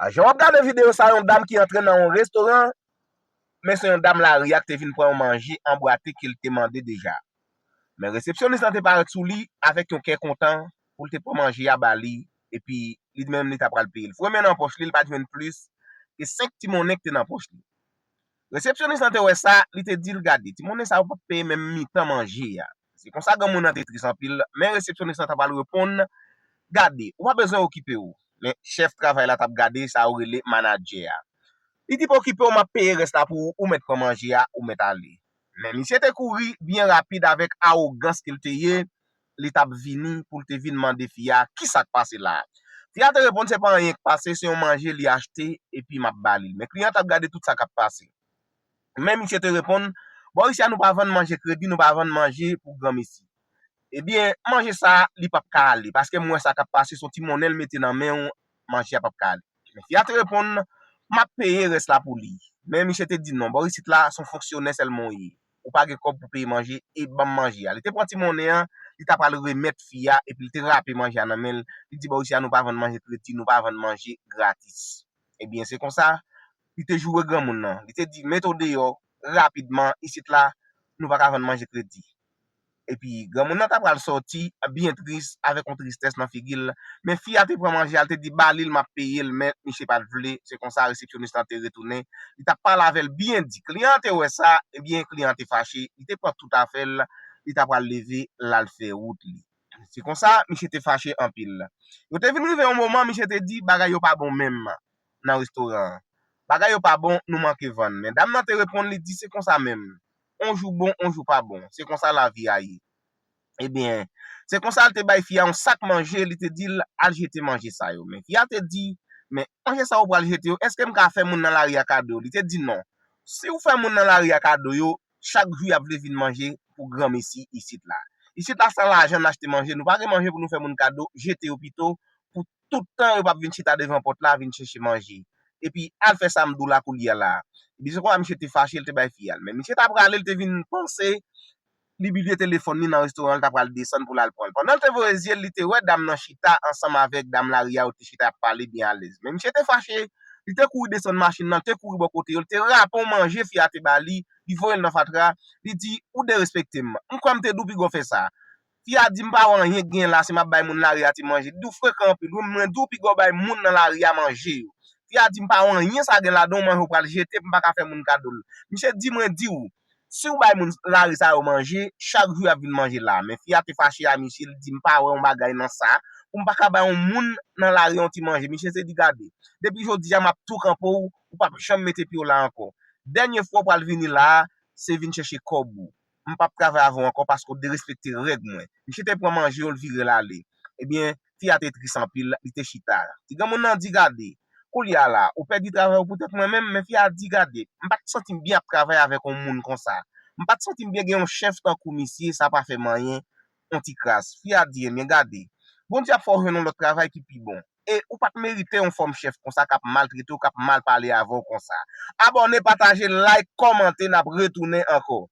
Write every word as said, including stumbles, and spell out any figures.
Jan w ap gade videyo sa, yon dam ki antre nan yon restoran, men se yon dam lari a ki te vin pran yon manje anbwate ke l te mande deja. Men resepsyonis lan te parèt sou li avèk yon kè kontan pou l te pran manje a ba li, epi li menm li ta pral peye l. Fouye men nan pòch li, li pa t jwenn plis ke senk ti monnen ki te nan pòch li. Resepsyonis lan te wè sa, li te di l, "Gade, ti monnen sa yo p ap peye menm mitan manje a." Se konsa granmoun nan te tris anpil, men resepsyonis lan ta pral reponn, "Gade, ou pa bezwen okipe w." Men chèf travay la t ap gade sa yo rele manadjè a. Li di, "Pa okipe w, m ap peye rès la pou ou, ou mèt pran manje a, ou mèt ale." Men misye te kouri byen rapid avèk awogans ke l te ye, li t ap vini pou l te vin mande fi a, "Ki sa k pase la a?" Fi a te reponn, "Se pa anyen k pase, se yon manje li achte, epi m ap ba li l." Men kliyan t ap gade tout sa k ap pase. Men misye te reponn, "Bò isi a nou pa vann manje kredi, nou pa vann manje pou granmesi. Ebyen, manje sa a, li p ap ka ale, paske m wè sa k ap pase, se yon ti monnen l mete nan men w, manje a p ap ka ale." Men fi a te reponn, "M ap peye rès la pou li." Men misye te di, "Non, bò isit la, se yon fonksyonè sèlman w ye. Ou pa gen kòb pou peye manje, e ban m manje a." Li te pran ti monnen an, li ta pral remèt fi a, epi li te rape manje a nan men l. Li di, "Bò isi a, nou pa vann manje kredi, nou pa vann manje gratis." Ebyen, se konsa, li te joure granmoun nan. Li te di, "Mete w deyò rapidman, isit la, nou pa ka vann manje kredi." Epi, granmoun nan ta pral sòti, byen tris, avèk yon tristès nan figi l. Men fi a te pran manje a, li te di, "Ba li l, m ap peye l," men misye pa t vle. Se konsa, resepsyonis lan te retounen. Li t ap pale avè l byen di. Kliyan an te wè sa, ebyen, kliyan an te fache. Li te pran tout afè l, li ta pral leve, l al fè wout li. Se konsa, misye te fache anpil. Yo te vin rive yon moman, misye te di, "Bagay yo pa bon menm nan restoran an. Bagay yo pa bon, nou manke vann." Men dam nan te reponn, li di, "Se konsa menm. On jou bon, on jou pa bon. Se konsa lavi a ye." Ebyen, se konsa l te bay fi a yon sak manje, li te di l al jete manje sa yo. Men fi a te di, "Men manje sa yo pral jete yo, èske m ka fè moun nan lari a kado?" Li te di, "Non. Si w fè moun nan lari a kado yo, chak jou y ap vle vin manje pou granmesi isit la. Isit la, san lajan n achte manje, nou pa gen manje pou nou fè moun kado, jete yo pito, pou tout tan yo p ap vin chita devan pòt la, vin chèche manje. Epi, al fè sa m di w la koulye a la." Epi, se konsa misye te fache, l te bay fi a l. Men misye ta prale, l te vin panse, li bliye telefòn li nan restoran, l ta pral desann pou l al pran l. Pandan l te voye zye l, li te wè dam nan chita ansanm avèk dam lari a, yo te chita ap pale byen alèz. Men misye te fache, li te kouri desann machin nan, li te kouri bò kote yo, li te rape yon manje fi a te ba li, li voye l nan fatra, li di, "Ou derespekte m. M kwè m te di w piga w fè sa." Fi a di, "M pa wè anyen k gen la, se m ap bay moun lari a ti manje." Li di, "W frekan anpil wi, mwen di w piga w bay moun nan lari a manje yo." Fi a di, "M pa wè anyen sa gen ladan, yon manje w pral jete, m pa ka fè moun kado l." Misye di, "Mwen di w, si w bay moun lari sa yo manje, chak jou y ap vin manje la." Men fi a te fache a misye, li di, "M pa wè yon bagay nan sa, pou m pa ka bay yon moun nan lari yon ti manje." Misye te di, "Gade, depi jodi a, m ap tou kanpe w, ou p ap janm mete pye w la ankò. Dènye fwa w pral vini la a, se vin chèche kòb ou. M p ap travay avè w ankò paske w derespekte règ mwen." Misye te pran manje yo, l vire l ale. Ebyen, fi a te tris anpil, li te chita. Ti granmoun nan di, "Gade, koulye a la, ou pèdi travay ou poutèt mwen menm?" Men fi a di, "Gade, m pa t santi m byen ap travay avèk yon moun konsa. M pa t santi m byen gen yon chèf tankou misye, sa pa fè m anyen, yon ti kras." Fi a di, "Ebyen, gade, Bondye ap fè w jwenn yon lòt travay ki pi bon. E ou pa t merite yon fòm chèf konsa k ap maltrete w, k ap mal pale avè w konsa." Abòne, pataje, like, kòmante, n ap retounen ankò.